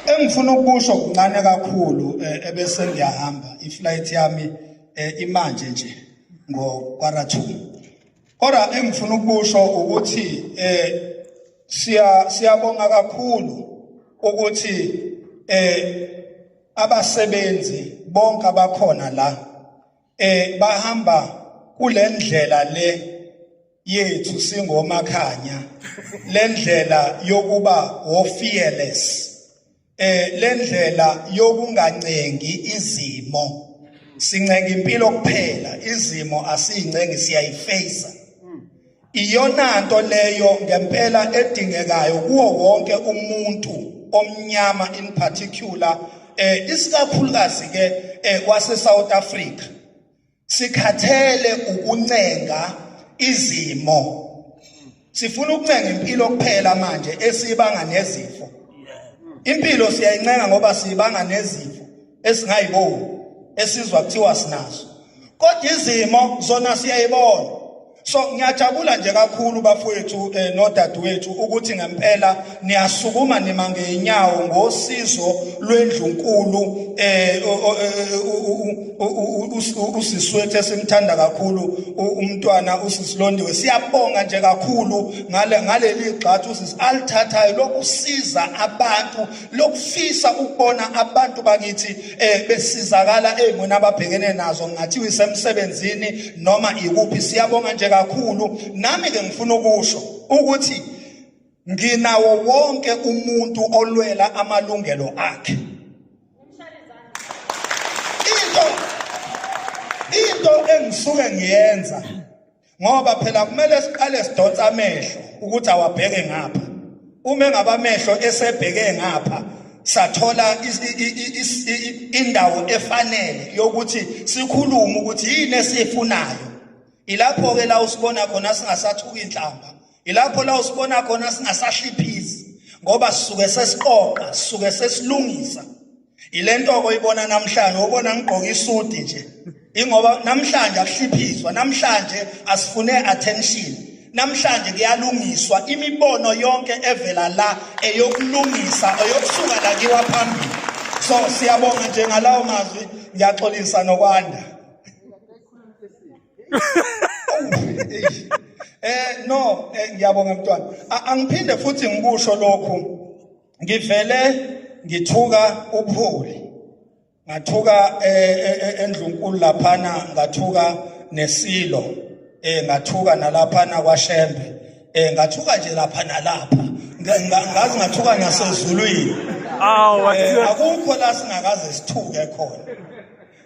Engifuna ukusho kuncane kakhulu, ebese ngiyahamba, iflight yami imanje nje ngo 1:45. Kodwa engifuna ukusho ukuthi siyabonga kakhulu ukuthi abasebenzi bonke abakhona la bahamba kulendlela le yethu singomakhanya, lendlela yokuba wo fearless, lendlela yokungancengi izimo. Sincenga impilo kuphela, izimo asiyincengi, siyayiface. Iyona nto leyo ngempela edingekayo kuwo wonke umuntu omnyama, in particular isikakhulukazi ke wase South Africa. Sikhathele ukuncenga izimo, sifuna ukuncenga impilo kuphela manje esibanga nezifo. Impilo siyayincenga ngoba sibanga nezifo esingayiboni, esizwa kuthiwa sinazo, kodwa izimo zona siyayibona. So ngiyajabula nje kakhulu bafowethu nodadewethu ukuthi ngempela niyasukuma nima ngeenyawo ngosizo lwendlunkulu, usiswethu esimthanda kakhulu, umntwana uSisilondiwe. Siyabonga nje kakhulu ngaleli gxathu usisi alithathayo lokusiza abantu, lokufisa ukubona abantu bakithi besizakala ezimweni ababhekene nazo, ngathiwa isemsebenzini noma ikuphi. Siyabonga nje kakhulu. Nami ke ngifuna ukusho ukuthi nginawo wonke umuntu olwela amalungelo akhe. Into engisuke ngiyenza, ngoba phela kumele siqale sidonsa amehlo ukuthi awabheke ngapha, uma engaba amehlo esebheke ngapha, sathola indawo efanele yokuthi sikhulume ukuthi yini esiyifunayo. Ilapho ke la usibona khona singasathuka inhlamba, ilapho la usibona khona singasahliphizi, ngoba sisuke sesiqoqa, sisuke sesilungisa. Ilento oyibona namhlanje, ubona ngigqoka isudi nje, ingoba namhlanje akuhliphizwa, namhlanje asifune attention, namhlanje kuyalungiswa. Imibono yonke evela la eyokulungisa, eyokusuka la kiwa phambili. So siyabonga nje ngalawo mazwi, ngiyaxolisa nokwanda. No, ngiyabonga mntwana. Angiphinde futhi ngikusho lokhu, ngivele ngithuka ubuholi, ngathuka endlunkulu laphana, ngathuka nesilo, ngathuka nalaphana kwaShembe, ngathuka nje lapha nalapha, ngazi ngathuka nasezulwini. Awu. Akukho la singakaze sithuke khona.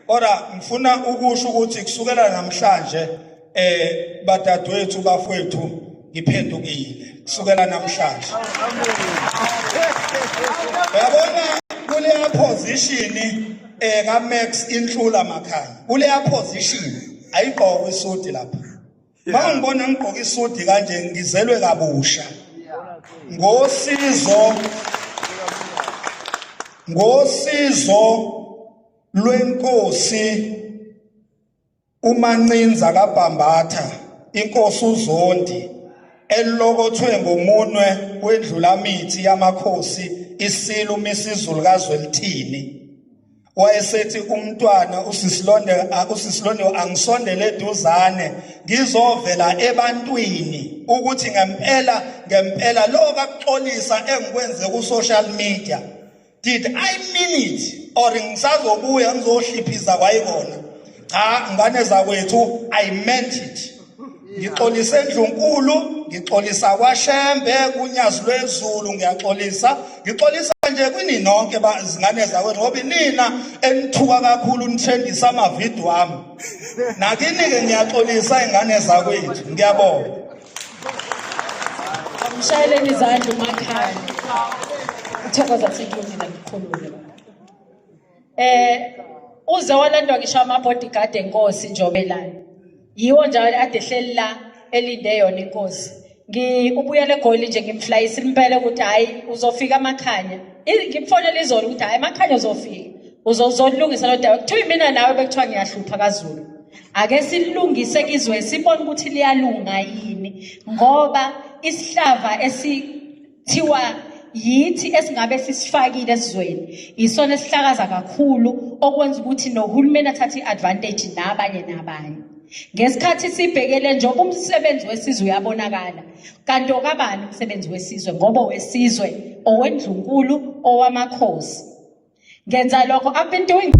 Kodwa ngifuna ukusho ukuthi kusukela namhlanje, badadewethu, bafowethu, ngiphendukile kusukela namhlanje. Uyabona kuleya position ka Max Inhlula Makhanya, kuleya position ayigqokwa isudi lapha. Mangibona ngigqoka isudi kanje, ngizelwe kabusha ngosizo lwenkosi uMancinza kaBhambatha, inkosi uZondi, elokothwe ngomunwe wendlulamithi yamakhosi, isilo uMisizulu kaZwelithini. Wayesethi umntwana uSisilonde, uSisilonde, angisondele eduzane ngizovela ebantwini ukuthi ngempela ngempela lo kakuxolisa engikwenze ku social media, did I mean it or ngisazobuya ngizohliphiza kwayikona? Cha, ngane zakwethu, I meant it. Ngixolisa endlunkulu, ngixolisa kwaShembe, kunyazi lwezulu, ngiyaxolisa. Ngixolisa nje kwini nonke zingane zakwethu, ngoba nina enithuka kakhulu, nithendisa amavidiyo ami. Nakini ke ngiyaxolisa, ingane zakwethu. Ngiyabonga. Amshayeleni izandla uMakhanya. Uthokoza Thintuni ngikhulule. Uze walandwa ngisho ama bodyguard enkosi njobelana. Yiwo nje ade ehleli la elinde yona inkosi. Ngi ubuyele eGoli nje, ngimflayisa impela ukuthi hayi, uzofika amakhanya. Ngimfonela izolo ukuthi hayi, amakhanya uzofika. Uzolungisa lo daba. Kuthiwa mina nawe bekuthiwa ngiyahlupha kaZulu. Ake silungise kizwe sibone ukuthi liyalunga yini, ngoba isihlava esithiwa yithi esingabe sisifakile esizweni, isona esihlakaza kakhulu, okwenza ukuthi nohulumeni athathe i-advantage nabanye nabanye. Ngesikhathi sibhekele njengoba umsebenzi wesizwe uyabonakala, kanti okabani umsebenzi wesizwe? Ngoba wesizwe owendlunkulu, owamakhosi. Ngenza lokho, I've been doing.